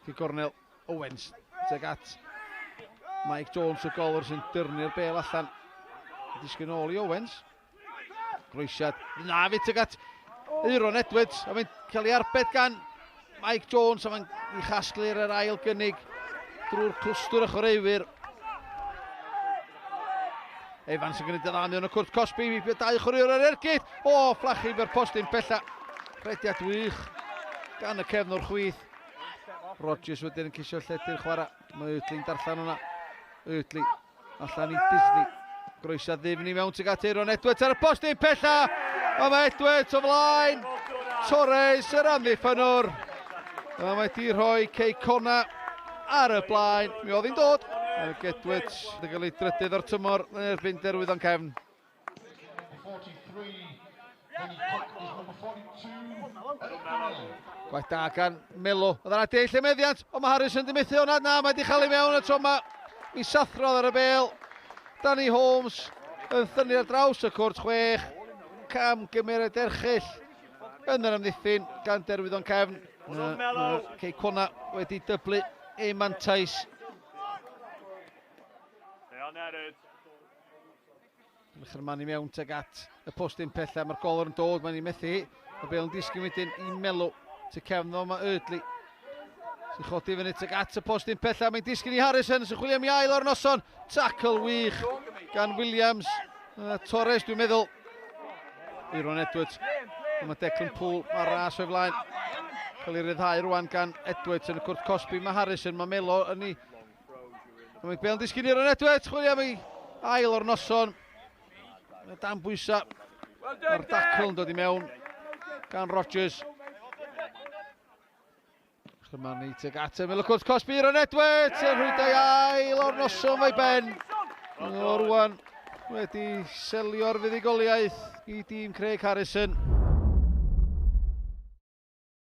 Cic gornel Owens tuag at Mike Jones, y golwr sy'n dyrnu'r bel allan. Disgyn ôl i Owens. Groesiad. Na, fi tuag at Euron Edwards. A mae'n cael ei arbed gan Mike Jones. A mae'n ei chasglu ar yr ail gynnig drwy'r clwstwr y chwaraewyr. Evans yn gwneud y dda mewn y cwrt cosbi. Mi dau chwaraewr ar ergyd. O, fflachu fe'r postyn pella. Rhediad wych gan y cefnwr chwith. Rogers wedyn yn ceisio lledu'r chwarae. Mae Utley'n darllen hwnna. Utley allan i Disney. Groesiad ddifn i mewn tuag at Euron Edwards ar y postyn pella. A mae Edwards o flaen. Torres yr amddiffynnwr. A mae di rhoi Cei Connah ar y blaen. Mi oedd hi'n dod. Ac Edwards yn cael ei drydydd o'r tymor yn erbyn Derwyddon Cefn. Gwaith da gan Melo. Oedd yna deill y meddiant, ond mae Harrison di methu hwnna. Na, mae di chael ei mewn y tro yma. Mi sathrodd ar y bel. Danny Holmes yn thynnu ar draws y cwrt chwech. Cam gymeriad erchyll yn yr amddiffyn gan Derwyddon Cefn. Cei Connah wedi dyblu ei mantais. Lichrman i mewn tuag at y postyn pella. Mae'r golwr yn dod, mae'n ei methu. Mae bel yn disgyn wedyn i Melo. Tu cefn ddo mae Erdley. Sy'n chodi fyny tuag at y postyn pella. Mae'n disgyn i Harrison sy'n chwilio am ei ail o'r noson. Tackle wych gan Williams. Torres dwi'n meddwl. Euron Edwards. Mae Declan Poole, mae ras o'i flaen. Cael ei ryddhau rwan gan Edwards yn y cwrt cosbi. Mae Harrison, mae Melo yn ei. Mae Bale yn disgyn i'r Edwards, chwilio am ei ail o'r noson. Mae dan bwysau. Mae'r dacl yn dod i mewn gan Rogers. Chymanu tuag at ymyl y cwrt cosbi i'r Edwards yn rhwydau ail o'r noson fo'i ben. O rwan wedi selio'r fuddugoliaeth i dîm Craig Harrison.